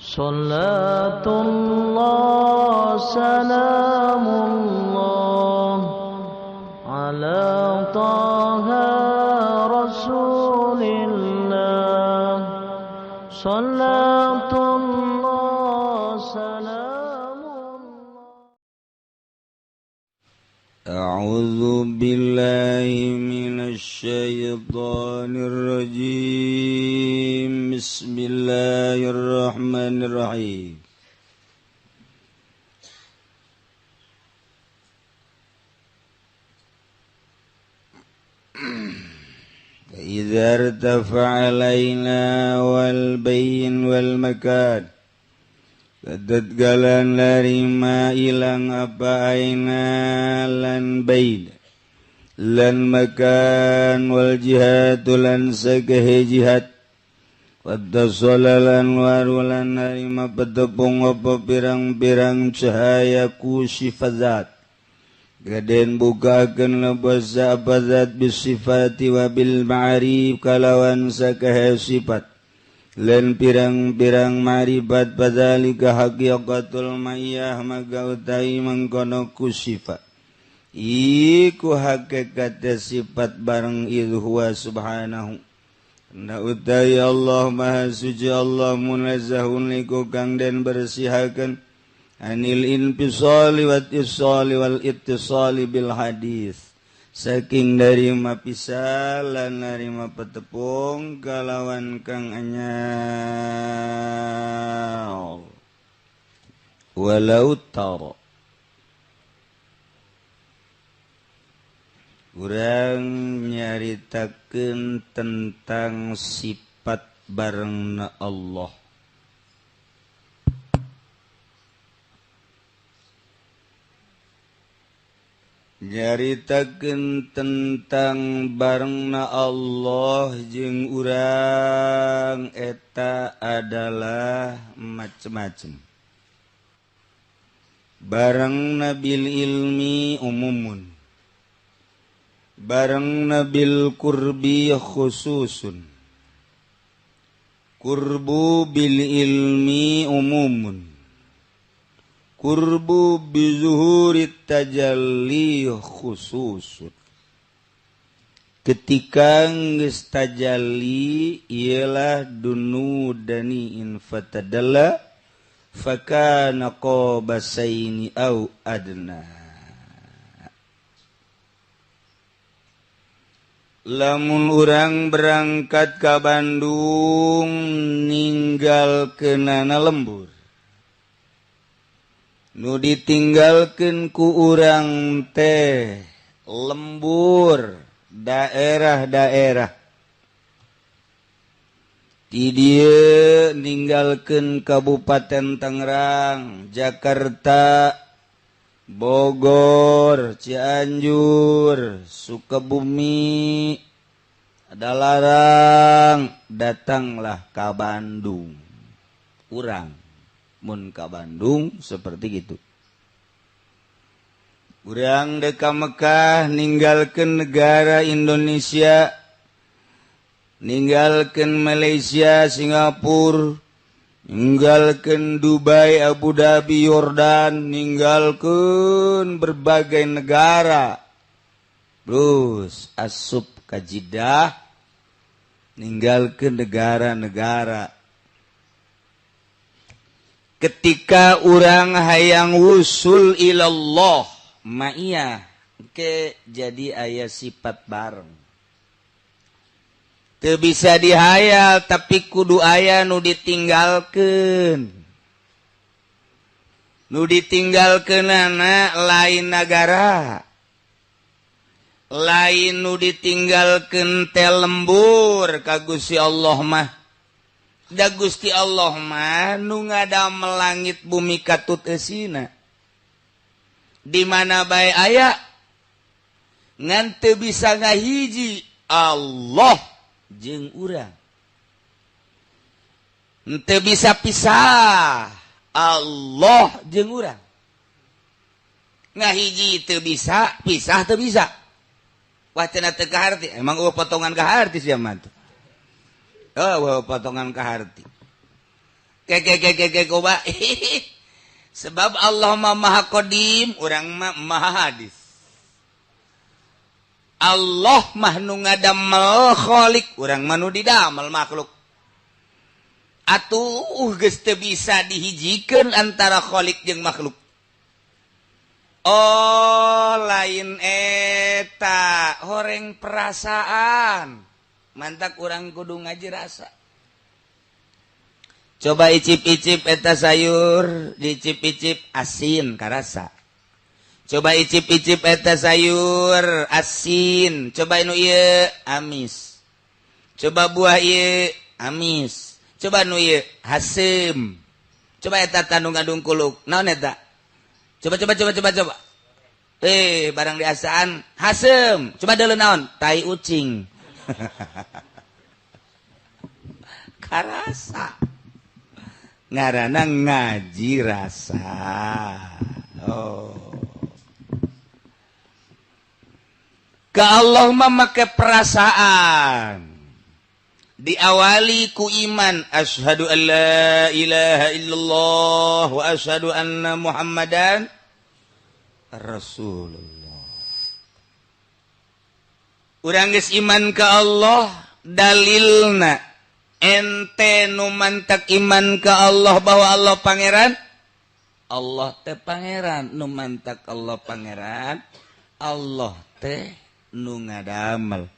Salatullah salamullah ala Taha Rasulillah. Salatullah salamullah. A'udzu billahi minasy syaithanir rajim. Bismillahirrahmanirrahim. Idza irtafa'a alaina wal bayn wal makan. Kadat galan larima ilang apa aina lan bayn lan makan wal jihad lan sagahe jihad. Wadda lan warulan narima petepung apa pirang-pirang cahaya ku sifat zat. Gaden bukakeun lebasa apa zat bisifati wa bil ma'arif kalawan sakahe sifat. Lan pirang-pirang ma'rifat padzalika haqiqatul mayyah maka utai mangkono ku sifat. Iku hakikat sifat bareng idh huwa subhanahu. Na utai Allah maha suci Allah munazzahun liku kang den bersihakeun anil infisali wat isali wal ittisali bil hadis. Saking dari mapisah lan narima petepung kalawan kang anyar. Walau tara urang nyaritakeun tentang sifat barengna Allah. Nyaritakeun tentang barengna Allah jeung urang eta adalah macem-macem. Barengna bil ilmi umumun. Bareng nabil kurbi khususun. Kurbu bil ilmi umumun. Kurbu bizuhurit tajalli khususun. Ketika geus tajalli ialah dunudani in fatadalla fakana qabasaini au adna. Lamun urang berangkat ka Bandung ninggalkeunana lembur. Nu ditinggalkeun ku urang teh lembur daerah-daerah. Ti dieu ninggalkeun Kabupaten Tangerang, Jakarta, Bogor, Cianjur, Sukabumi, ada larang, datanglah ke Bandung. Urang mun ka Bandung seperti gitu. Urang dek ka Mekah ninggalkeun negara Indonesia, ninggalkeun Malaysia, Singapura, ninggalkeun Dubai, Abu Dhabi, Yordan, ninggalkeun berbagai negara. Terus asup ka Jeddah, ninggalkeun negara-negara. Ketika urang hayang wusul ilallah ma'iyah, ke jadi aya sifat bareng. Teu bisa dihayal tapi kudu aya nu ditinggalkeun. Nu ditinggalkeunana lain nagara. Lain nu ditinggalkeun teh lembur ka Gusti Allah mah. Da Gusti Allah mah nu ngadamel langit bumi katut eusina. Di mana bae aya ngan teu bisa ngahiji Allah jeung urang. Henteu bisa pisah Allah jeung urang. Ngahiji teu bisa, pisah teu bisa. Wah cenah teu kaharti, emang eueuh potongan kaharti sia mah tuh. Oh, potongan kaharti. Keke coba. Sebab Allah mah maha qadim, urang mah maha hadis. Allah mah nu ngadamel khalik, urang mah nu didamel makhluk. Atuh geus teu bisa dihijikeun antara khalik jeung makhluk. Oh, lain eta horeng perasaan. Mantak urang kudu ngaji rasa. Coba icip-icip eta sayur, dicip-icip asin karasa. Coba icip-icip eta sayur asin, coba nu ieu amis. Coba buah ieu amis. Coba nu ieu haseum. Coba eta tandung ngandung kuluk. Naon eta? Coba coba coba coba coba. Barang diasaan haseum. Coba deuleu naon? Tai ucing. Karasa. Ngarana ngaji rasa. Oh. Ka Allah mah make perasaan. Diawali ku iman, asyhadu an la ilaha illallah wa asyhadu anna Muhammadan Rasulullah. Urang geus iman ka Allah, dalilna ente nu mantak iman ka Allah bahwa Allah pangeran, Allah teh pangeran, nu mantak Allah pangeran, Allah teh nu ngadamel.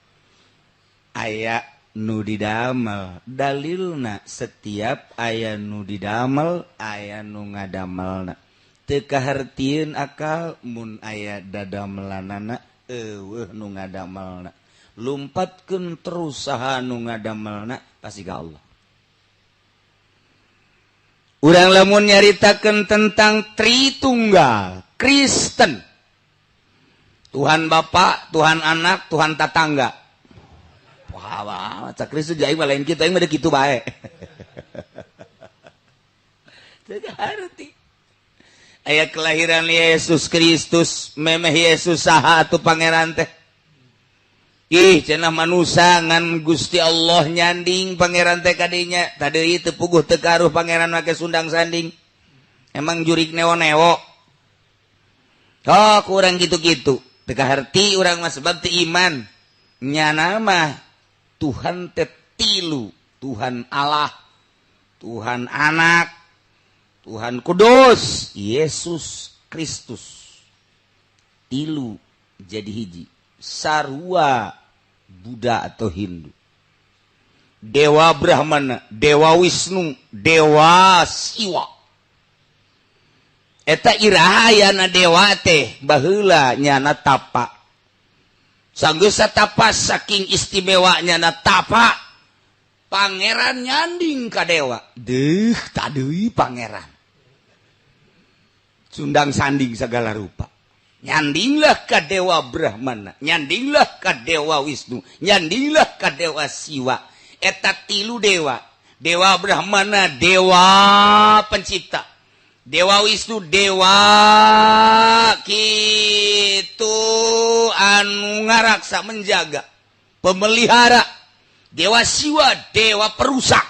Aya nu didamel, dalilna setiap aya nu didamel, aya nu ngadamelna. Teu kahartieun akal mun aya dadamelanana eueuh nu ngadamelna. Lumpatkeun terus saha nu ngadamelna pasti ka Allah. Urang lamun nyaritakeun tentang Tritunggal Kristen, Tuhan Bapa, Tuhan Anak, Tuhan Tatangga. Wah, wah, cak Kristen aing mah lain kitu, aing mah kitu bae. Teu harti. Aya kelahiran Yesus Kristus, memeh Yesus saha atuh pangeran teh? Ih, cenah manusa ngan Gusti Allah nyanding pangeran teh kadinya. Tadi teu puguh teu karuh pangeran make sundang sanding. Emang jurik neo-neo. Oh, kurang gitu-gitu. Teu kaharti urang mah sebab teu iman. Nyana mah Tuhan teh tilu, Tuhan Allah, Tuhan Anak, Tuhan Kudus, Yesus Kristus. Tilu jadi hiji. Sarua Buddha atau Hindu. Dewa Brahmana, Dewa Wisnu, Dewa Siwa. Eta irahayana dewa teh baheula nyana tapa. Sanggeus tapa saking istimewanya na tapa, pangeran nyanding ka dewa. Deuh tadeui pangeran. Sundang sanding segala rupa. Nyandinglah ka dewa Brahmana, nyandinglah ka dewa Wisnu, nyandinglah ka dewa Siwa. Eta tilu dewa. Dewa Brahmana dewa pencipta, dewa Wisnu dewa kitu anu ngaraksa menjaga, pemelihara, dewa Siwa dewa perusak.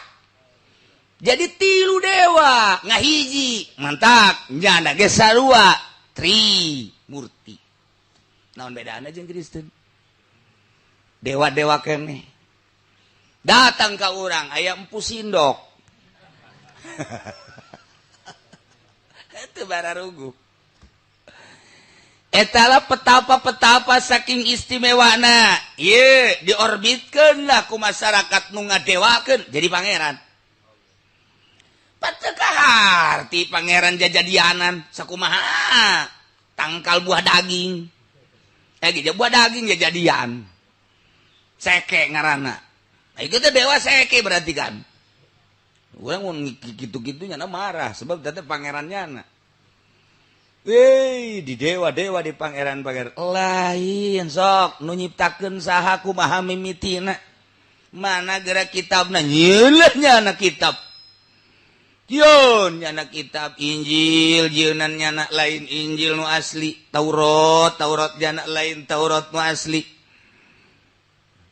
Jadi tilu dewa ngahiji, mantak nyana ge sarua tri murti. Naon bedana jeung Kristen? Dewa-dewa keneh datang ka urang aya empu sindok. Itu bararuguh. Etalah petapa-petapa saking istimewana. Ieu diorbitkeun lah ku masyarakat nu ngadewakeun jadi pangeran. Pateu kaharti pangeran jajadianan sakumaha tangkal buah daging. Gitu buah daging jajadian. Seke ngaranna. Nah, itu teh dewa seke berarti kan. Urang mun kitu-kitu nyana marah sebab teh pangerannya na. Weh, di dewa-dewa di pangeran-pangeran lain sok nu nyiptakeun saha kumaha mimitina. Mana gerak kitabna nyeuleuh nyana kitab. Yeun nyana kitab Injil, jeunan nyana lain Injil nu asli, Taurat, Taurat nyana lain Taurat nu asli.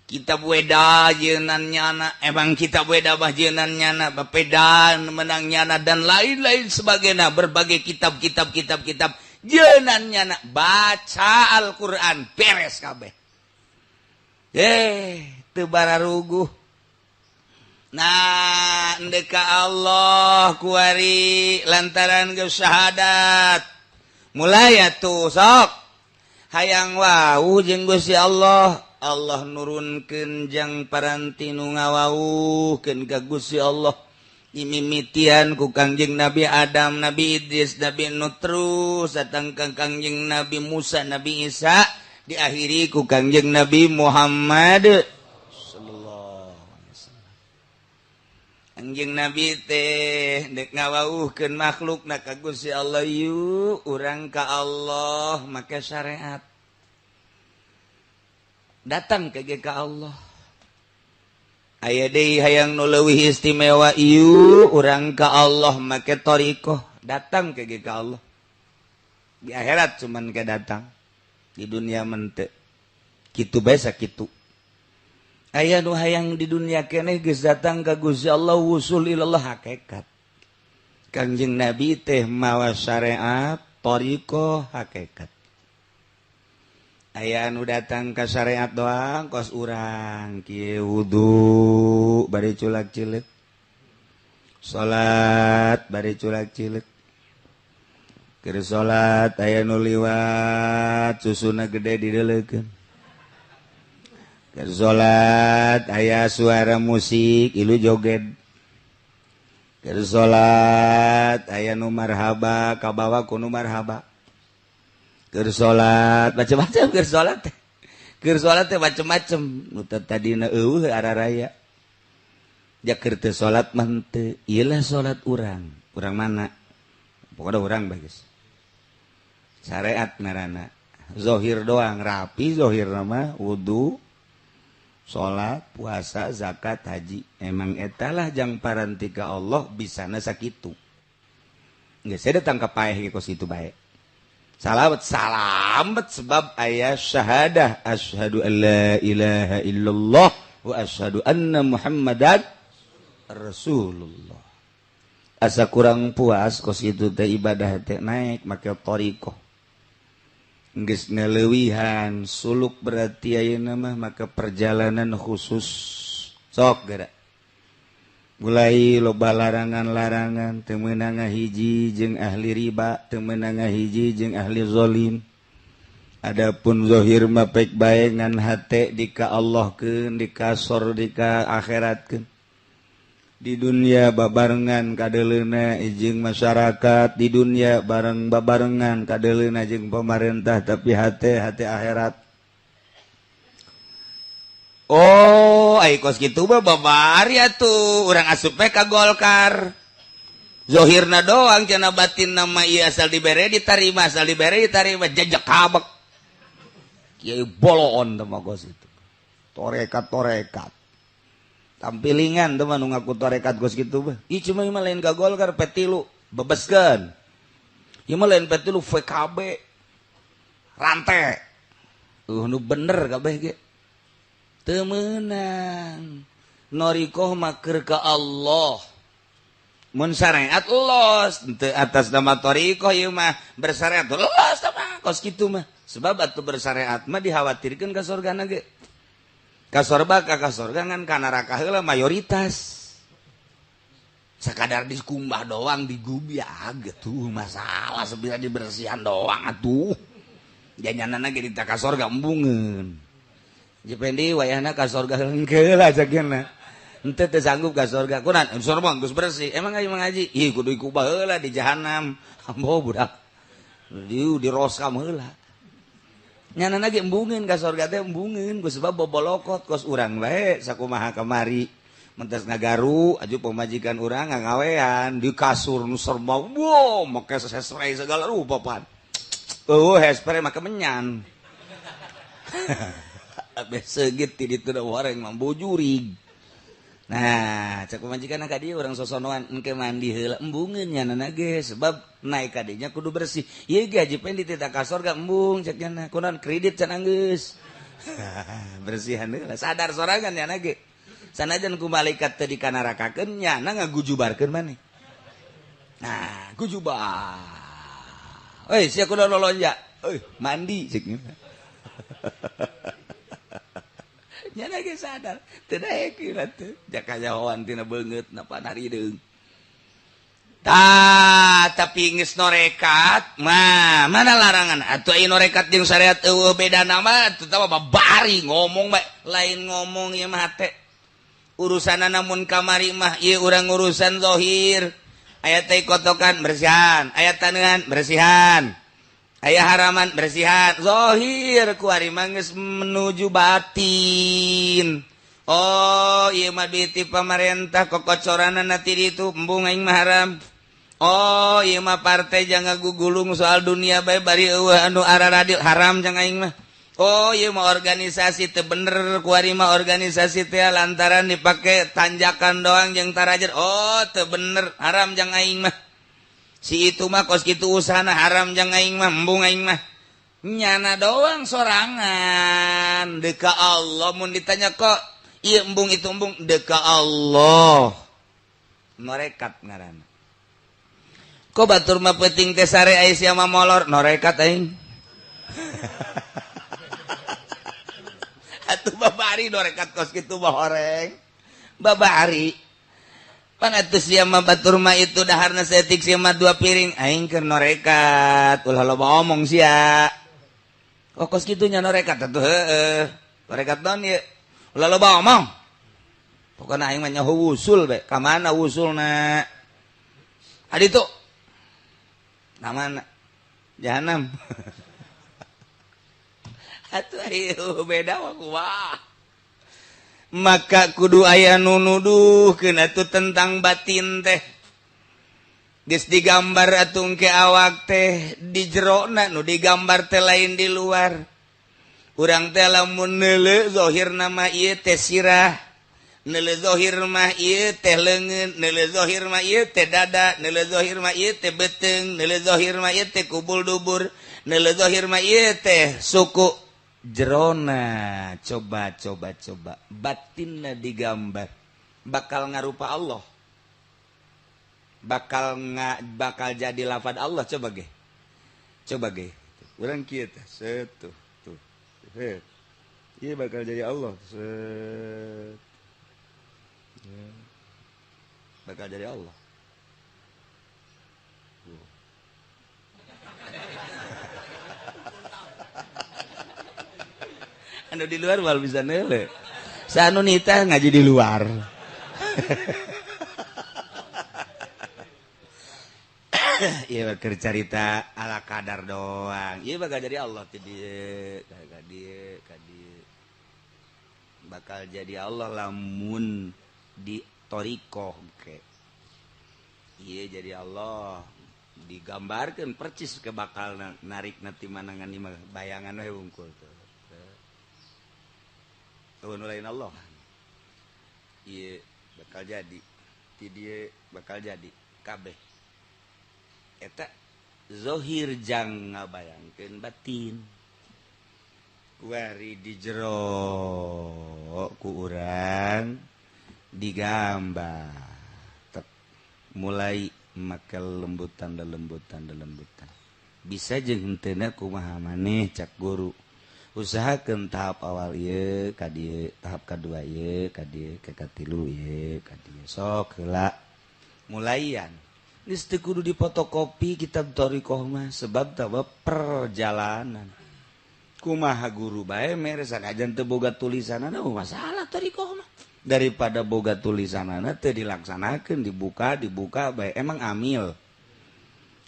Kitab Weda jeunan nyana, emang kitab Weda bah jeunan nyana, bapedan menang nyana dan lain-lain sebagainya, berbagai kitab-kitab kitab-kitab jeunan nyana, baca Al-Qur'an beres kabeh. Teu bararuguh. Nah, endek ka Allah kuari lantaran geus syahadat. Mulai atuh sok hayang wau jeung Gusti Allah. Allah nurunkeun jang paranti nu ngawauhkeun ka Gusti Allah. Imimitian ku Kangjeng Nabi Adam, Nabi Idris, Nabi Nuh, terus datang ka Kangjeng Nabi Musa, Nabi Isa, diakhiri ku Kangjeng Nabi Muhammad sallallahu alaihi wasallam. Kangjeng Nabi teh dek ngawauhkeun makhlukna ka Gusti Allah, yuk urang ka Allah make syariat. Datang ke ka Allah. Aya deui hayang nu leuwih istimewa, ieu urang ka Allah make thariqah, datang ke ka Allah. Di akhirat cuman ke datang, di dunia mente. Kitu bae sakitu. Aya nu hayang di dunia keneh geus datang ka Gusti Allah wusul ilallah hakikat. Kangjeng Nabi teh mawa syariat, thariqah, hakikat. Aya anu datang ka syariat doang kos urang kieu wudu bari culak cileuk, salat bari culak cileuk, keur salat aya nu liwat susuna gede dideleukeun, keur salat aya suara musik ilu joget, keur salat aya nu marhaba kabawa ku nu marhaba. Keur salat macam-macam, keur salat teh macam-macam nu tadina eueuh araraya. Ja keur teu salat mah henteu, ieu lah salat urang. Urang mana? Pokokna urang bagus. Syariat ngaranna. Zohir doang rapi zohir mah wudu, salat, puasa, zakat, haji. Emang etalah jang parantika Allah bisana sakitu. Geus saya datang ka paeh ge kos kitu bae. Salamet salamet sebab aya syahadah asyhadu an la ilaha illallah wa asyhadu anna Muhammadan Rasulullah. Asa kurang puas kos kitu teh ibadah teh naik make thariqah. Geus ngaleuwihan suluk berarti ayeuna mah maka perjalanan khusus sok geura. Mulai loba larangan-larangan, teu meunang ngahiji jeung ahli riba, teu meunang ngahiji jeung ahli zalim. Adapun zahir mah pek bae ngan hate dika Allahkeun, dikasor dika akhiratkeun. Di dunia babarengan kadeleuna jeung masyarakat, di dunia bareng babarengan kadeleuna jeung pemerintah, tapi hate hate akhirat. Oh, ai kos kitu mah babari atuh urang asup we ka Golkar. Zohirna doang cenah batin nama ieu asal dibere ditarima, asal dibere ditarima, jejek kabek. Kiai boloon teh mah kos itu. Torekat-torekat. Tampilingan teh mah nu ngaku torekat kos kitu mah. Ih cuma mah lain ka Golkar P3 bebeskeun. Ieu mah lain P3 VKB. Rantai. Nu bener kabeh ge. Teu meunang. Norikoh mah keur ka Allah. Mun syariat los teu atas nama thariqah ieu mah bersyariat los mah kos kitu mah. Sebab atuh bersyariat mah dikhawatirkeun ka sorgana ge. Ka sorga ka sorga ngan ka neraka heula mayoritas. Sakadar dikumbah doang digubiag tuh masalah sebenarnya dibersihan doang atuh. Janyanana ge dita ka sorga embungeun. Jependi wayahna ka sorga hengkeul aja. Henteu teu sanggup ka sorga. Kunan sorga geus bersih. Emang ayo ngaji? Ih kudu ikubah heula di jahanam. Ambo budak. Di diroskam heula. Nyana ge embungeun ka sorga teh embungeun ku sebab bobolokot kos urang bae sakumaha kamari. Mentas ngagaru aju pemajikan urang ngagawean di kasur nu serba wow make hairspray segala rupa pan. Eueuh hairspray make menyan. Abis segit ti ditu da wareng mah bojurig. Nah, cek pamajikan ka dieu urang sosonoan engke mandi heula embungeun nyanana ge sebab naik ka dinya kudu bersih. Ieu ge haji pen dititah ka sorga embung cek nyana kunaon kredit can anggeus. Bersihan heula sadar sorangan nyana ge. Sanajan ku malaikat teu dikanarakakeun nyana ngagujubarkeun maneh. Nah, gujubar. Euy, sia kudu lolonja. Euy, mandi cek. Nyana ge sadar, teu daek ieu teh. Jaka nyahoan tina beungeut napa narideung. Tah, tapi geus norekat mah mana larangan atuh aya norekat jeung syariat eueuh beda nama atuh tah babari ngomong bae lain ngomong ieu mah hate. Urusanna namun kamari mah ieu urang urusan zahir. Aya teh kotokan bersihan, aya taneuhan bersihan. Aya haraman bersihan, zahir ku ari mah geus menuju batin. Oh, ieu mah duit ti pamarentah kokocoranna ti ditu embung aing mah haram. Oh, ieu mah partai jangan gugulung soal dunia bae bari eueuh anu araradil haram jang aing mah. Oh, ieu mah organisasi teu bener kuari mah organisasi teh lantaran dipake tanjakan doang jeung tarajer. Oh, teu bener haram jang aing mah. Si itu mah kos kitu usahana haram jang aing mah embung aing mah. Nyana doang sorangan deka Allah mun ditanya kok ieu embung itu embung deka Allah. Norekat ngaranna. Kok batur mah penting teh sare aya sia mah molor norekat aing. Atuh babari norekat kos kitu mah horeng. Babari. Pan atuh sia mah batur mah itu daharna saeutik sia mah 2 piring aing keur norekat. Ulah loba omong sia. Kok kos kitu nya norekat atuh heueuh. Norekat naon ieu? Ulah loba omong. Pokona aing mah nyaho wusul bae. Ka mana wusulna? Adi tuh namana jahanam. Atuh ayo beda mah kumaha. Maka kudu aya nu nuduhkeun atuh tentang batin teh. Geus digambar atuh ke awak teh di jerona nu digambar teh lain di luar. Urang teh lamun neuleuh zahirna mah ieu teh sirah. Neuleuh zahir mah ieu teh leungeun, neuleuh zahir mah ieu teh dada, neuleuh zahir mah ieu teh beuteung, neuleuh zahir mah ieu teh kubul dubur, neuleuh zahir mah ieu teh suku. Jerona coba coba coba batinna digambar bakal ngarupa Allah. Bakal jadi lafad Allah coba ge. Coba ge. Urang kieu teh set tuh tuh. Set. Ieu bakal jadi Allah. Set. Ya. Bakal jadi Allah. Anu di luar wal bisa nele. Sanu nita ngaji di luar. Iya bakal cerita ala kadar doang. Iya bakal jadi Allah ti dieu, ka dieu, ka dieu. Bakal jadi Allah lamun di thariqah ke. Iya jadi Allah digambarkan percis ke bakal narik nanti manangan di bayangan we wungkul tuh. Tuh lain Allah. Iya bakal jadi ti dieu bakal jadi kabeh. Eta zahir jang ngabayangkeun batin. Kuari di jero ku urang digambar tek mulai make lembutan lembutan lembutan bisa jeung henteuna kumaha maneh cak guru usahakeun tahap awal ieu ka dieu tahap kadua ieu ka dieu ka katilu ieu ka dieu sok heula mulaian geus teu kudu dipotokopi kitab thariqah mah sebab tah perjalanan kumaha guru bae mere sanajan teu boga tulisanana masalah thariqah mah daripada boga tulisanana teu dilaksanakeun dibuka dibuka bae emang amil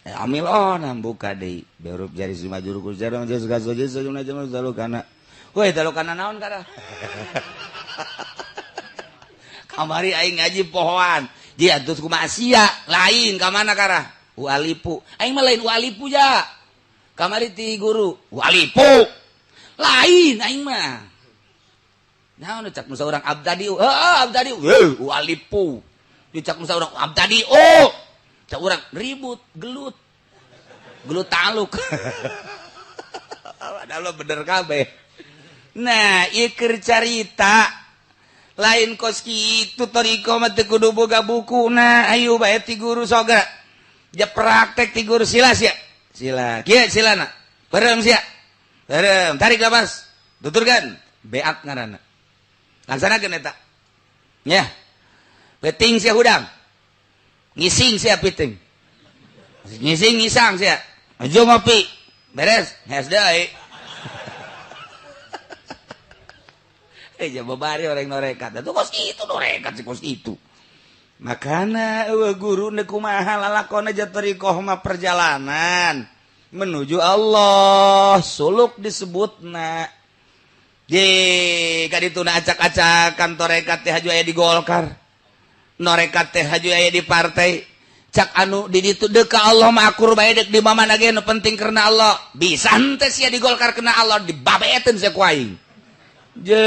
amil oh nah buka deui berup jari sumajur ku jarang geus gasoje sojuna jamal zalukana we zalukana naon kada kamari aing ngaji pohoan dia atuh kumaha sia lain ka mana karah ualipu aing mah lain ualipu ja kamari ti guru ualipu lain aing mah naon cak musa urang abdadi heuh abdadi heuh ualipu dicak musa urang abdadi oh cak urang ribut gelut gelut taluk padahal bener kabeh Nah, ieu keur carita lain kos kitu thoriqoh mah teu kudu boga bukuna. Ayo bae ti guru soga. Ja praktek ti guru sila sia. Sila. Kieu silana. Bareng sia. Bareng, tarik napas. Tuturkan. Beak ngaranna. Laksanakeun eta. Nya. Peting sia hudang. Ngising sia piting. Ngising ngisang sia. Ajo ngopi. Beres, hes deui. Babari orang norekat itu kos itu norekat sih kos itu. Makana guru ne kumaha lalakon aja thoriqoh mah perjalanan menuju Allah suluk disebutna. Di kadituna acak-acakan torekat teh haju aya di Golkar. Norekat teh haju aya di partai. Cak anu di ditu deuk ka Allah mah akur bae deuk di mamana ge nu penting karena Allah. Bisa henteu sia di Golkar kena Allah dibabeeteun sia ku aing. Je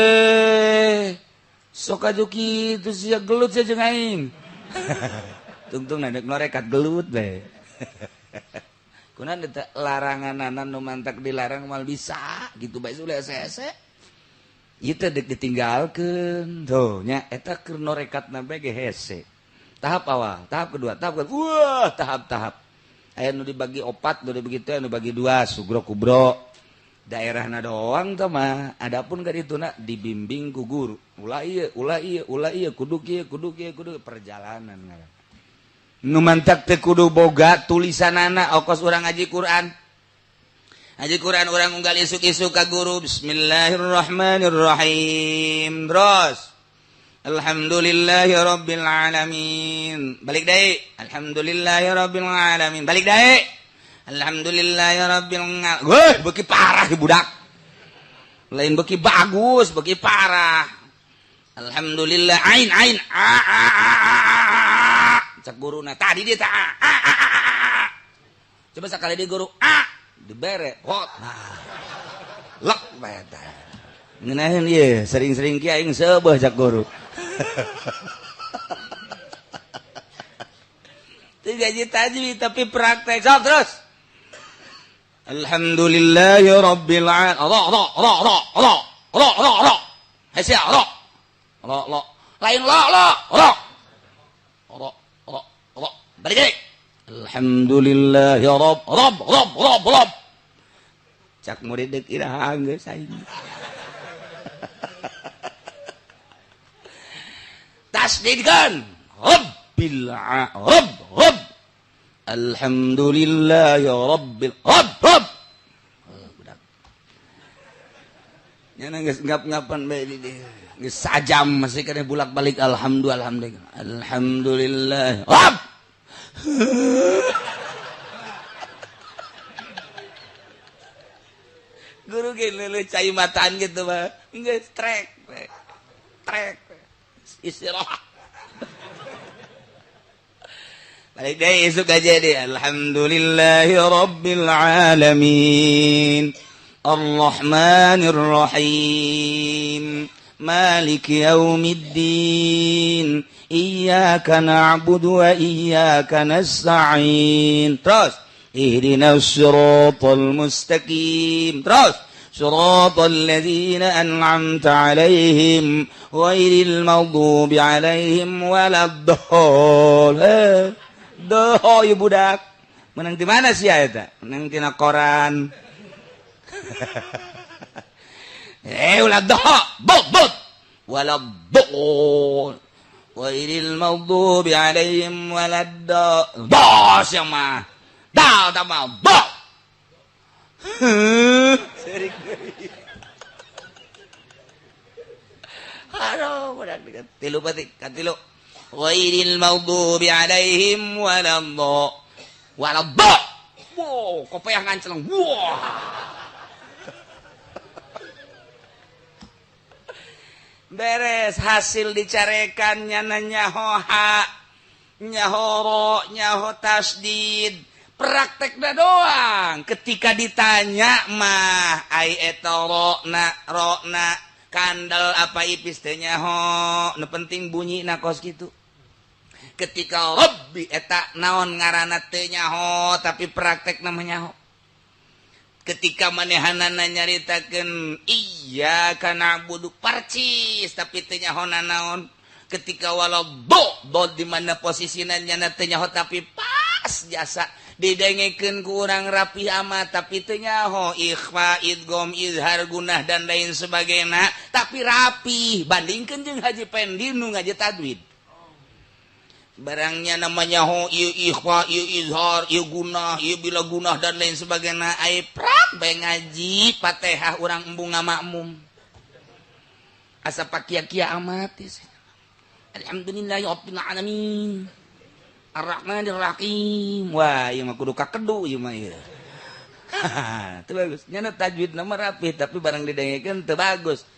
sok aju kitu sia gelut sia jeung aing. Tungtung na deuk norekat gelut bae. Kunaon teh laranganana nu mantak dilarang moal bisa gitu bae ulah hese-hese. Ieu teh deuk ditinggalkeun. Tuh nya eta keur norekatna bae ge hese. Tahap awal, tahap kedua, tahap kedua. Wah, tahap-tahap. Aya nu dibagi opat, nu dibagi teh, nu dibagi dua, sugro kubro. Daerahna doang teh mah, adapun ka dituna dibimbing ku guru. Ulah ieu, ulah ieu, ulah ieu, kudu kieu, kudu kieu, kudu perjalanan ngaran. Nu mantak teh kudu boga tulisanana okos urang ngaji Quran. Ngaji Quran urang unggal isuk-isuk ka guru, bismillahirrahmanirrahim. Terus alhamdulillahi rabbil alamin. Balik deui, alhamdulillahi rabbil alamin. Balik deui. Alhamdulillah ya rabbil alamin. Weh, beuki parah budak. Lain beuki bagus, beuki parah. Alhamdulillah ain ain a a a a. Cak guruna tadi dia ta a a a a. Coba sekali di guru a dibere hot. Nah. Lek bae tah. Ngeunaheun ieu sering-sering ki aing seubeuh cak guru. Teu gaji tajwid tapi praktek. Sok terus. Alhamdulillahi rabbil alamin. Ra ra ra ra ra ra ra ra. Hese ra. Ra ra. Lain la la ra. Ra ra ra. Balik deui. Alhamdulillahi rabb rabb rabb rabb rabb. Cak murid deuk iraha geus aing. Tasdidkeun. Rabbil rabb rabb. Alhamdulillahi rabbil rabb rabb. Budak. Nya geus ngap-ngapan bae di dieu. Geus sajam masih keneh bolak-balik alhamdulillah alhamdulillah. Alhamdulillah rabb. Guru ge leuleut cai mataan gitu mah. Geus trek. Trek. Istirahat. Balik deui isuk aja deh. Alhamdulillahi rabbil alamin. Arrahmanir rahim. Maliki yaumiddin. Iyyaka na'budu wa iyyaka nasta'in. Terus ihdinas siratal mustaqim. Terus siratal ladzina an'amta 'alaihim ghairil maghdubi 'alaihim waladdallin. Doh ieu budak. Menang di mana sih eta? Menang tina koran. Ulah doh, bot bot. Waladdallin. Ghairil maghdubi 'alaihim waladdallin. Dos yang mah. Dal tambah bo. Serik deui. Aduh, budak tilu batik, katilu. Ghairil maghdubi 'alaihim waladdallin. Waladdallin. Wow, kopeah nganceleng. Wah. Beres hasil dicarekan nyana nyaho ha, nyaho ro, nyaho tasdid. Praktekna doang. Ketika ditanya mah ai eta ro na ro na kandel apa ipis teh nyaho, nu penting bunyi na kos kitu. Ketika robbi eta naon ngaranna teh nyaho tapi praktekna mah nyaho. Ketika manehanana nyaritakeun iyyaka na'budu parcis tapi teu nyaho naon. Ketika walau do do di mana posisina nyana teu nyaho tapi pas jasa didengekeun ku urang rapi amat tapi teu nyaho ikhfa, idgham, izhar, gunah dan lain sebagainya, tapi rapi. Bandingkeun jeung Haji Pendi nu ngaji tajwid. Barangnya namanya ho ieu ikhfa, ieu izhar, ieu gunah, ieu bila gunah dan lain sebagainya. Ai prak bae ngaji Fatihah urang embung ngamakmum. Asa pakia-kia amat. Alhamdulillahi rabbil alamin. Ar-Rahmanir Rahim. Wah, ieu mah kudu kakedu ieu mah ieu. Teu bagus. Nyana tajwid nama rapi tapi barang didengekeun teu bagus.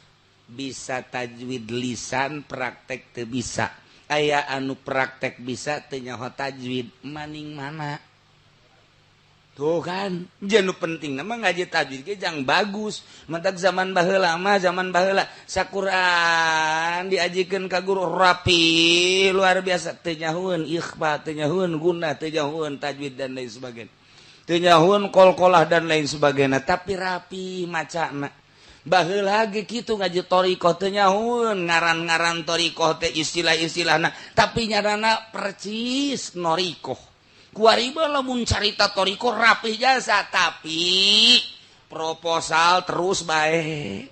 Bisa tajwid lisan, praktek teu bisa. Aya anu praktek bisa teu nyaho tajwid, maning mana? Tuh kan, nu penting nama ngaji tajwid ge jang bagus. Mantak zaman baheula mah, zaman baheula sakuran diajikeun ka guru rapi luar biasa, teu nyahoeun ikhfa, teu nyahoeun gunah, teu nyahoeun tajwid dan lain sebagainya. Teu nyahoeun qalqalah dan lain sebagainya, tapi rapi macana. Baheula ge kitu ngaji thariqah teu nyahoeun ngaran-ngaran thariqah teh istilah-istilahna, tapi nyarana percis norikoh. Kuari lamun carita thariqah rapih jasa tapi proposal terus bae.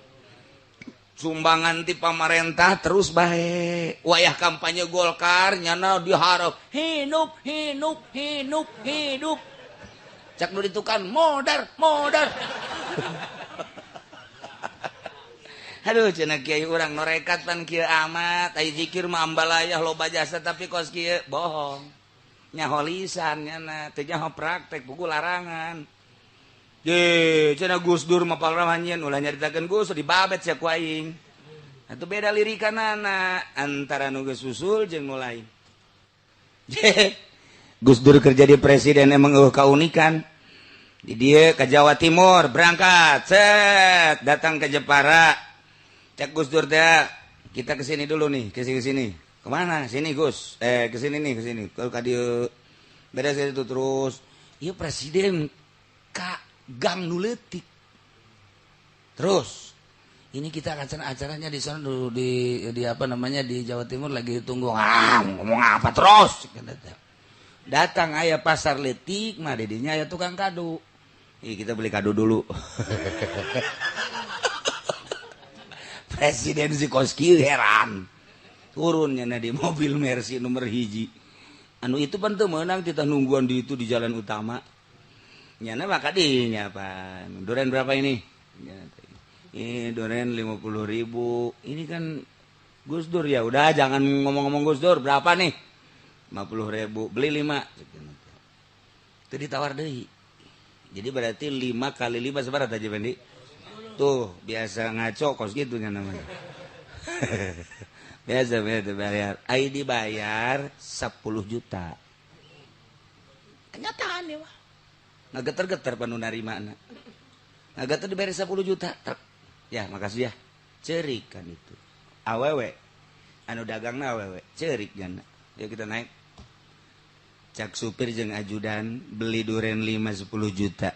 Sumbangan ti pamarentah terus bae. Wayah kampanye Golkar nyana diharap hidup hidup hidup hidup. Cak nu ditukan modar modar. Aduh cenah kiai urang norekat pan kieu amat, ai zikir mah ambalayah loba jasa tapi kos kieu bohong. Nyaho lisan nyana, teu nyaho praktek buku larangan. Ye, cenah Gus Dur mah palramanyeun ulah nyaritakeun Gus dibabet sia ku aing. Atuh beda lirikanana antara nu geus usul jeung nu lain. Gus Dur kerja di presiden emang eueuh kaunikan. Di dieu ka Jawa Timur berangkat, set datang ke Jepara. Cek Gus Dur teh, kita kesini dulu nih, kesini sini. Kemana? Sini Gus. Kesini nih, kesini. Kalau ka dieu beres itu terus. Ieu presiden ka gang nu leutik. Terus ini kita akan acaranya di sana dulu di apa namanya di Jawa Timur lagi ditunggu. Ah, ngomong apa terus? Datang aya pasar leutik, mah didinya aya tukang kado. Ih, kita beli kado dulu. Presiden si Koski heran. Turunnya di mobil Mercy nomor 1. Anu itu pan teu meunang kita nungguan di itu di jalan utama. Nyana maka dinya pan. Duren berapa ini? Ini duren 50.000. Ini kan Gus Dur ya udah jangan ngomong-ngomong Gus Dur berapa nih? 50.000 beli 5. Itu ditawar deui. Jadi berarti 5 kali 5 seberapa aja Fendi? Tuh biasa ngaco kos gitu namanya. Biasa biasa bayar. Ai dibayar 10 juta. Kenyataan ya mah. Ngageter-geter panu narimana. Ngageter dibayar 10 juta. Trek. Ya makasih ya. Cerik kan itu. Awewe. Anu dagangna awewe. Cerik jana. Ya kita naik. Cak supir jeung ajudan beli duren 5 10 juta.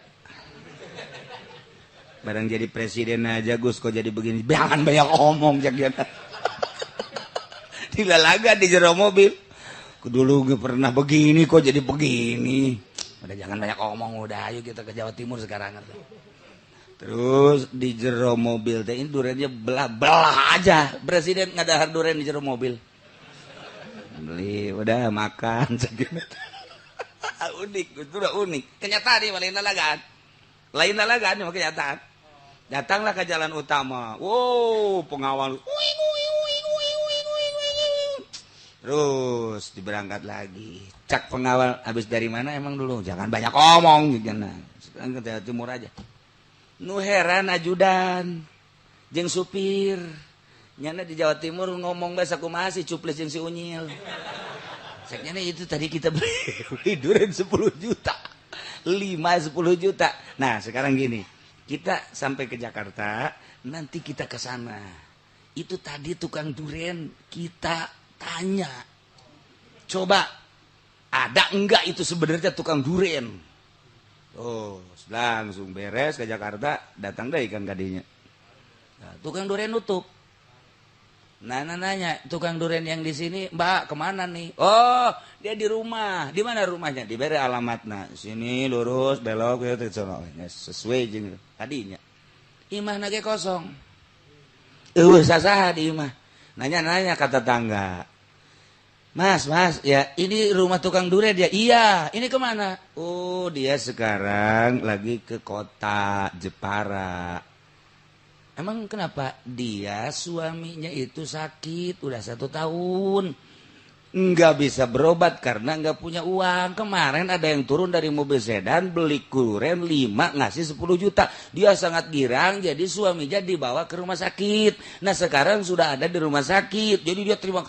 Barang jadi presiden aja Gus kok jadi begini. Jangan banyak omong cak dia. Dilalaga di jero mobil. Dulu gue pernah begini kok jadi begini. Udah jangan banyak omong udah ayo kita ke Jawa Timur sekarang. Terus di jero mobil teh ini durennya belah-belah aja. Presiden ngadahar duren di jero mobil. Beli udah makan unik, itu udah unik. Kenyataan nih lain lalagaan. Lain lalagaan mah kenyataan. Datanglah ke jalan utama. Wow, pengawal. Terus diberangkat lagi. Cak pengawal habis dari mana emang dulu? Jangan banyak omong gitu. Sekarang ke Jawa Timur aja. Nu heran ajudan jeung supir. Nyana di Jawa Timur ngomong bahasa kumaha sih cuplis jeung si Unyil. Ceknya itu tadi kita beli duren 10 juta. 5 10 juta. Nah, sekarang gini. Kita sampai ke Jakarta, nanti kita ke sana. Itu tadi tukang duren kita tanya. Coba ada enggak itu sebenarnya tukang duren? Oh, langsung beres ke Jakarta, datang deh ikan kadinya. Nah, tukang durian nutup. Nah, nanya tukang durian yang di sini, Mbak, kemana nih? Oh, dia di rumah. Di mana rumahnya? Diberi alamatna. Sini lurus, belok, gitu, sesuai jeung tadinya. Imah ge kosong. Eueuh sasaha di imah. Nanya-nanya kata tetangga. Mas, mas, ya ini rumah tukang durian dia. Iya, ini kemana? Oh, dia sekarang lagi ke kota Jepara. Emang kenapa? Dia suaminya itu sakit, udah 1 tahun. Nggak bisa berobat karena nggak punya uang. Kemarin ada yang turun dari mobil sedan, beli duren 5, ngasih 10 juta. Dia sangat girang, jadi suaminya dibawa ke rumah sakit. Nah sekarang sudah ada di rumah sakit. Jadi dia terima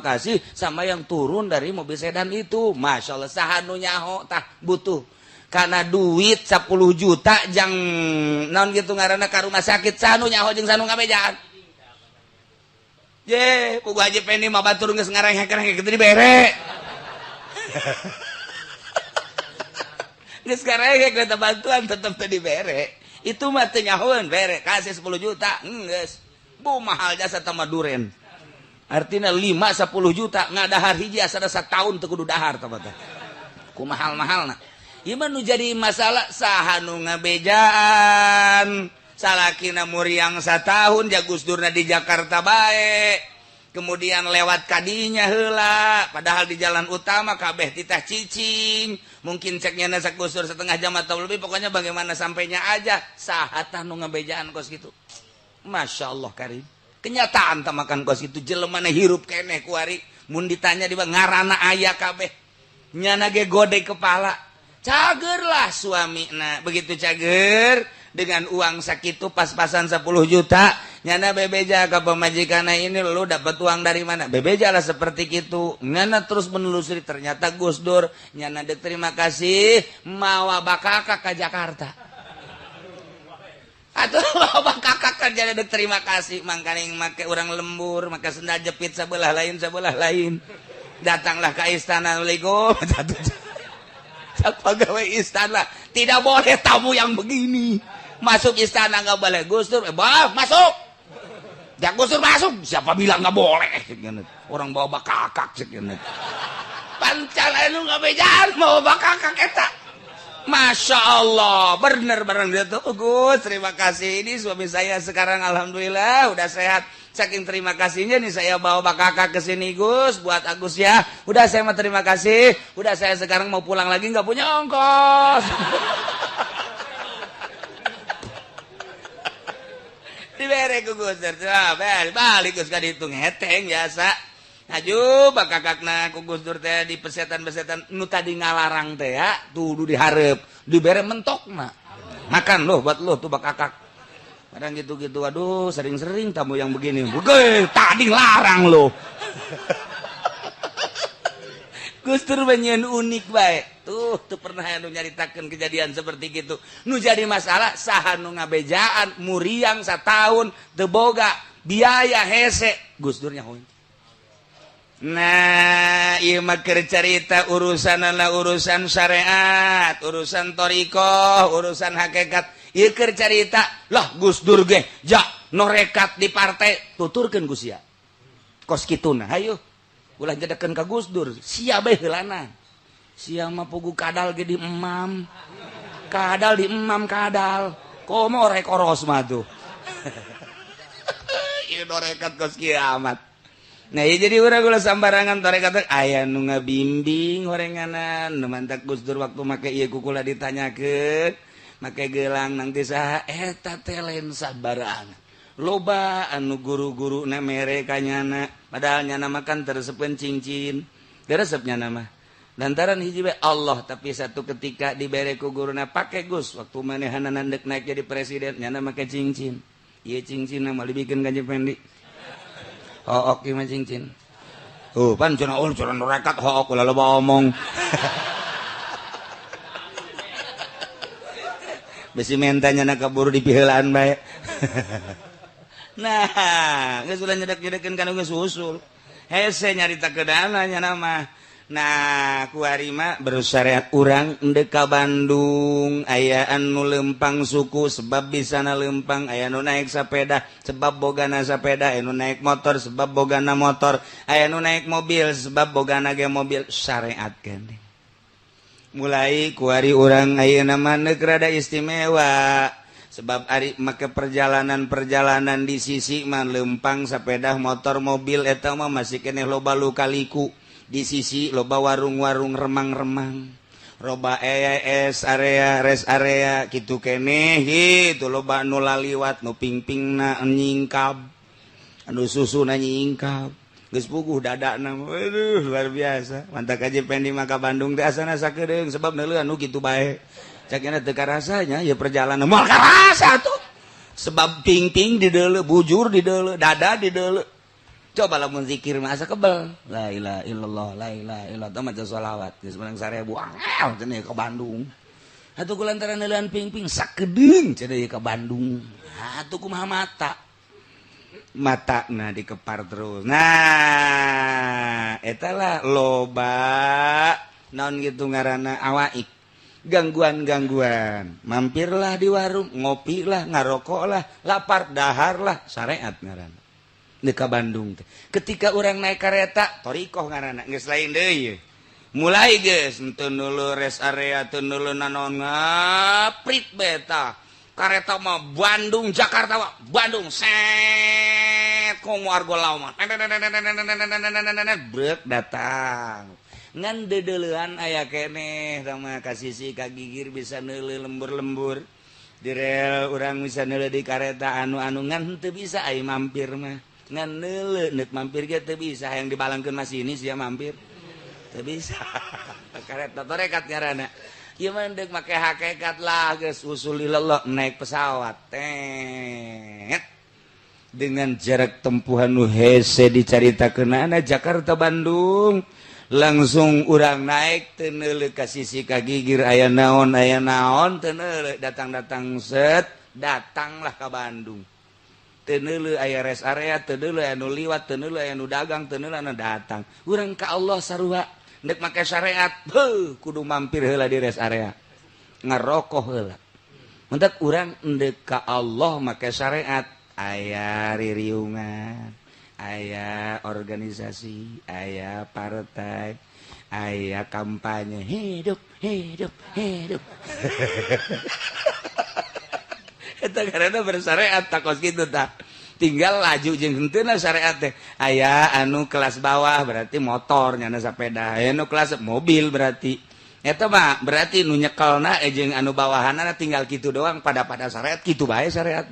kasih sama yang turun dari mobil sedan itu. Masya Allah, saha nu nyaho tah butuh. Karena duit 10 juta jang naon gitu ngaranna ka rumah sakit, saha nu nyaho jeung saha nu ngabejaan. Ye, ku Haji Pendi mah batur geus ngarengek-rengek kitu dibere. Geus ngarengek eta bantuan tetep teu dibere. Itu mah teu nyahoeun bere, kasih 10 juta, geus. Bu mahal jasa tama duren. Artina 5 10 juta ngadahar hiji asana sataun teu kudu dahar tah teh. Ku mahal-mahalna. Ieu mah nu jadi masalah saha nu ngabejaan. Salakina muriang satahun ja Gus Durna di Jakarta bae. Kemudian lewat kadinya heula, padahal di jalan utama kabeh titah cicing. Mungkin ceknya na Gus Dur setengah jam atau lebih, pokoknya bagaimana sampainya aja. Saha tah nu ngabejaan kos kitu. Masya Allah karim. Kenyataan tah makan kos kitu jelema na hirup keneh kuari. Mun ditanya di ngarana aya kabeh. Nyana ge gode kepala. Cagerlah suamina, begitu cager dengan uang sakitu pas-pasan 10 juta, nyana bebeja ke pemajikanna ini lu dapat uang dari mana? Bebeja lah seperti gitu. Nyana terus menelusuri ternyata Gus Dur, nyana dek terima kasih mawa bakaka ke Jakarta. Atau mawa bakaka kerja dek terima kasih mangkaning make urang lembur, make sendal jepit sebelah lain sebelah lain. Datanglah ke istana, Assalamualaikum. Pegawai istana tidak boleh tamu yang begini masuk istana, nggak boleh. Gus Dur, bah, masuk. Ya Gus Dur masuk. Siapa bilang nggak boleh? Orang bawa bakakak pancal lu nggak bejaan bawa bakakak eta. Masya Allah, bener bareng dia tuh. Gus, terima kasih, ini suami saya sekarang alhamdulillah udah sehat. Saking terima kasihnya nih saya bawa bakakak ke sini Gus buat Agus ya. Udah saya mau terima kasih. Udah saya sekarang mau pulang lagi nggak punya ongkos. Dibere ku Gus, balik Gus ka ditu ngeteng biasa. Aju bakakakna ku Gus Dur teh di pesetan-pesetan nu tadi ngalarang teh ya, tuh dihareup, dibere mentokna. Makan loh buat lo tuh bakakak. Kadang gitu-gitu, aduh sering-sering tamu yang begini. Bukan, tadi larang loh. Gus Dur banyak unik baik. Tuh, tuh pernah anu nyaritakeun kejadian seperti gitu. Nu jadi masalah saha nu ngabejaan, muriang satahun teu boga biaya hese. Gus Dur nyahoeun. Nah, ieu mah keur carita urusanana urusan syariat, urusan thariqah, urusan hakikat. Ieu keur carita, lah Gus Dur ge ja norekat di partai tuturkeun ku sia. Kos kituna, hayu. Ulah jedekeun ka Gus Dur, sia bae heulana. Sia mah pugu kadal ge di emam. Kadal di emam kadal. Komo rek oros mah tuh. Ieu norekat kos kiamat. Nah, ya jadi urang ulah sambarangan tarekat aya nu ngabimbing horenganan nu mantak Gus Dur waktu make ieu kukula ditanyakeun make gelang nang teh saha eta teh lain sabarangan. Loba anu guru-guruna mere ka nyana padahal nyana makan teresepeun cincin. Resep nyana mah. Lantaran hiji bae Allah tapi satu ketika dibere ku guruna pake Gus waktu manehanna deuk naik jadi presiden nyana make cincin. Ieu cincinna mah dibikeun ka Pendi. Hook ieu mah cincin. Oh, pan cenah oh cenah rekat hook ulah loba omong. Besi mentanya na kaburu dipiheulaan bae. Nah, geus ulah nyedek-nyedekeun kana geus usul. Hese nyarita keudana nya mah. Nah kuarima bersyariat urang endek ka Bandung aya anu lempang suku sebab bisana lempang, aya nu naik sepeda sebab bogana sepeda, aya nu naik motor sebab bogana motor, aya nu naik mobil sebab bogana ge mobil, syariat keneh. Mulai kuari urang ayeuna mah neuk rada istimewa sebab ari make perjalanan-perjalanan di sisi mah lempang sepeda motor mobil eta mah masih keneh loba lukaliku. Di sisi loba warung-warung remang-remang, loba ES area rest area gitu keneh gitu, loba nu laliwat nu pingpingna nyingkab, anu susuna nyingkab, geus puguh dadana, aduh luar biasa. Mantak aja pendi maka Bandung teh asana sakedeung sebab neuleuan nu kitu bae. Cakena teu karasanya ya perjalanan moal karasa tuh. Sebab pingping di deuleu, bujur di deuleu, dada di deuleu. Coba lamun zikir mah asa kebel. La ilaha illallah, la ilaha illallah, maca sholawat geus menang 1000 angel cenah ke Bandung. Atuh kulantaran neuleun ping-ping sakedeung cenah ke Bandung. Atuh kumaha mata? Matana dikepar terus. Nah, eta lah loba naon gitu ngaranna awaik. Gangguan-gangguan. Mampirlah di warung, ngopilah, ngarokoklah, lapar, daharlah, syariat ngaranna. Ka Bandung teh. Ketika orang naik kereta torikoh ngaranna geus lain deui. Mulai geus henteu nulu rest area teu nulu nanaon ngaprit beta. Kareta mah Bandung Jakarta mah Bandung set komo argo lawan. Brek datang. Ngan deudeulean aya keneh tah ka sisi ka gigir bisa neuleuh lembur-lembur. Di rel urang bisa neuleuh di kareta anu-anu ngan teu bisa ai mampir mah. Ngan neuleuh neuk mampir ge teu bisa, hayang dibalangkeun masinis sia mampir teu bisa. Kareta torekat ngaranna ieu mah deuk make hakikat lah geus usul ilallah naik pesawat tet dengan jarak tempuhan nu hese dicaritakeunana Jakarta Bandung langsung urang naik teu neuleuh ka sisi ka gigir aya naon teu neuleuh datang-datang set datanglah ka Bandung. Teu neuleuh aya rest area, teu neuleuh aya nu liwat, teu neuleuh aya nu dagang, teu neuleuh anu datang. Urang ka Allah sarua ndek make syariat, heuh kudu mampir heula di rest area. Ngarokok heula. Mentak urang ndek ka Allah make syariat, aya ririungan, aya organisasi, aya partai, aya kampanye, hidup, hidup, hidup. Eta karena bersyariat takos gitu tak. Tinggal laju jeung henteuna syariat teh. Aya anu kelas bawah berarti motor nyana sepeda, aya anu kelas mobil berarti. Eta mah berarti nu nyekelna jeung anu bawahanna tinggal kitu doang pada syariat kitu bae syariat.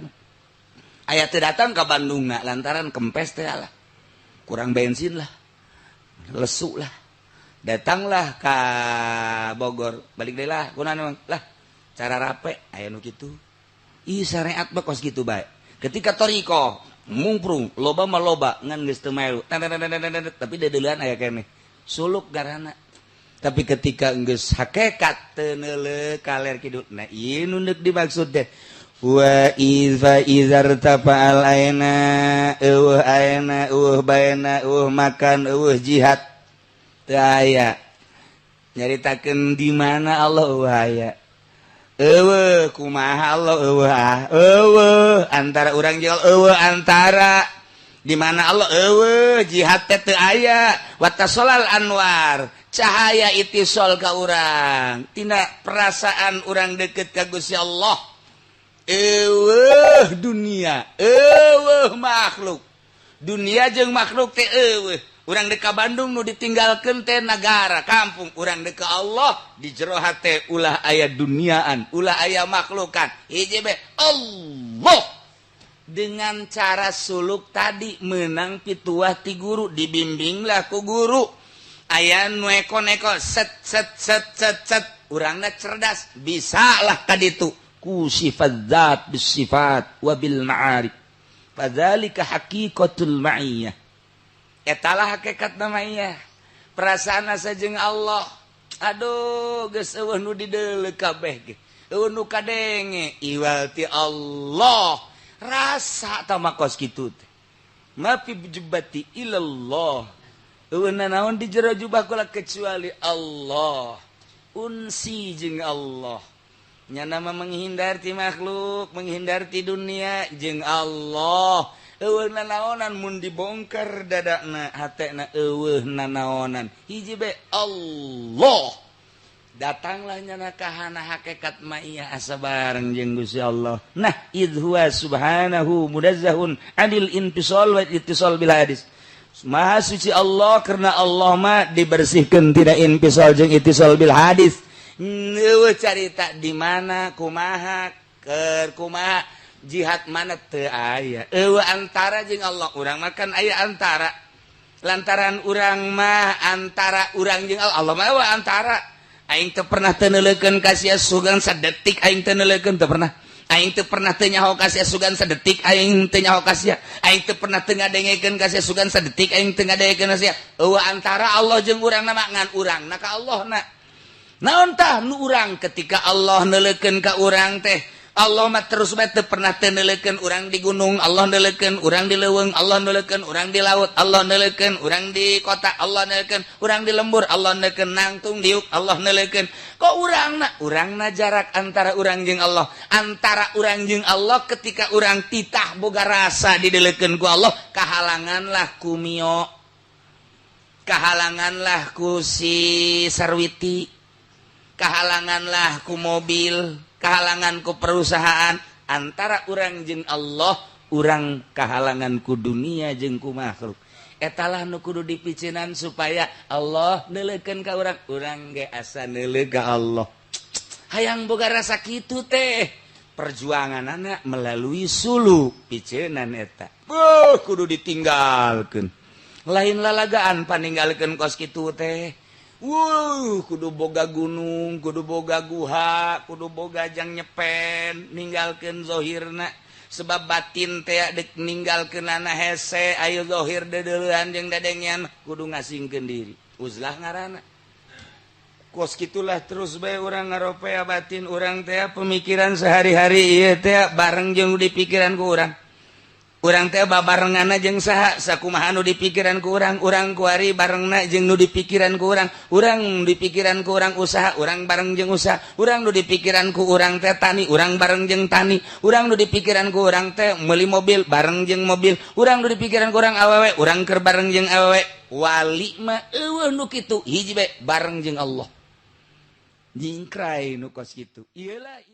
Aya teu datang ka Bandungna lantaran kempes teh lah. Kurang bensin lah. Lesu lah. Datanglah ka Bogor, balik deui lah kunaon lah. Cara rape aya nu kitu. Ih syariat mah kos kitu bae. Ketika toriko mungprung loba mah loba ngan geus teu melu. Tapi deudeuleun aya keneh. Suluk garana. Tapi ketika geus hakikat teu neuleuh kaler kidul. Nah ieu nu deuk dimaksud teh. Wa iza izartafa'al aina eueuh aina eueuh baena eueuh makan eueuh jihad. Teu aya. Nyaritakeun di mana Allah eueuh aya. Eueuh kumaha Allah eueuh ah eueuh antara urang jeung eueuh antara di mana Allah eueuh jihad teh teu aya watasolal anwar cahaya itisol ka urang tina perasaan urang deket ka Gusti Allah eueuh dunia eueuh makhluk dunia jeung makhluk teh eueuh urang dek ka Bandung nu ditinggalkeun teh nagara kampung urang dek ka Allah di jero hate ulah aya duniaan ulah aya makhlukan hiji be Allah dengan cara suluk tadi menang pituah ti guru dibimbinglah ku guru aya nu eko-neko set set set set set urangna cerdas bisalah kaditu ku sifat zat bis sifat wa bil ma'arif fadzalika haqiqatul ma'iyah etalah hakikat namanya perasaan asa jeung Allah aduh geus eueuh nu dideuleu kabeh ge eueuh nu kadenge iwal ti Allah rasa tah mah kos kitu teh ma fi jubati ilallah. Eueuh nanaon di jero jubah kula kecuali Allah. Unsi jeung Allah. Nyana mah menghindar ti makhluk, menghindar ti dunia jeung Allah. Eueuh nanaonan mun dibongkar dadana hatena eueuh nanaonan. Hiji be Allah. Datanglah nyana kahana hakikat ma'iyah asa bareng jeung Gusti Allah. Nah, idh huwa subhanahu munazzahun anil infisal wa ittisal bil hadis. Maha suci Allah karena Allah mah dibersihkan tidak infisal jeung ittisal bil hadis. Eueuh carita di mana kumaha keur kumaha jihad mana teu aya. Eueuh antara jeung Allah, urang makan aya antara. Lantaran urang mah antara urang jeung Allah, Allah mah eueuh antara. Aing teu pernah teu neuleukeun ka sia sugan sadetik, aing teu neuleukeun teu pernah. Aing teu pernah teu nyaho ka sia sugan sadetik, aing teu nyaho ka sia. Aing teu pernah teu ngadengekeun ka sia sugan sadetik, aing teu ngadengekeun ka sia. Eueuh antara Allah jeung urang na mah ngan urangna ka Allah na. Naon tah nu urang ketika Allah neuleukeun ka urang teh, Allah mah terus bae teu pernah teu neuleukeun urang di gunung, Allah neuleukeun urang di leuweung, Allah neuleukeun urang di laut, Allah neuleukeun urang di kota, Allah neuleukeun urang di lembur, Allah neuleukeun nangtung diuk, Allah neuleukeun. Kok urangna? Urangna jarak antara urang jeung Allah. Antara urang jeung Allah ketika urang titah boga rasa dideulekeun ku Allah, kahalanganlah ku Mio, kahalanganlah ku si Sarwiti, kahalanganlah ku mobil, kahalangan ku perusahaan. Antara urang jeung Allah, urang kahalangan ku dunia jeung ku makhluk. Etalah nu kudu dipicinan supaya Allah neuleukeun ka urang, urang ge asa neuleuh ka Allah. Hayang boga rasa kitu teh perjuangan anak melalui suluk picenan eta. Beuh, kudu ditinggalkeun. Lain lalagaan paninggalkeun kos kitu teh. Wuh, kudu boga gunung, kudu boga guha, kudu boga jang nyepen, ninggalkeun zohirna. Sebab batin teh dek ninggalkeunana hese, ayo zohir deudeulean jeung dadengean, kudu ngasingkeun diri. Uzlah ngaranna. Kos kitulah terus bae urang ngaropea batin urang teh pemikiran sehari-hari ieu teh bareng jeung di pikiran ku urang. Urang teh babarenganna jeung saha, sakumaha nu dipikiran ku urang, urang kuari barengna jeung nu dipikiran ku urang, urang dipikiran ku urang usaha, urang bareng jeung usaha, urang nu dipikiran ku urang teh tani, urang bareng jeung tani, urang nu dipikiran ku urang teh meuli mobil, bareng jeung mobil, urang nu dipikiran ku urang awewe, urang keur bareng jeung awewe. Wali mah eueuh nu kitu, hiji bae bareng jeung Allah. Nyingkrai nu kos kitu. Iyalah.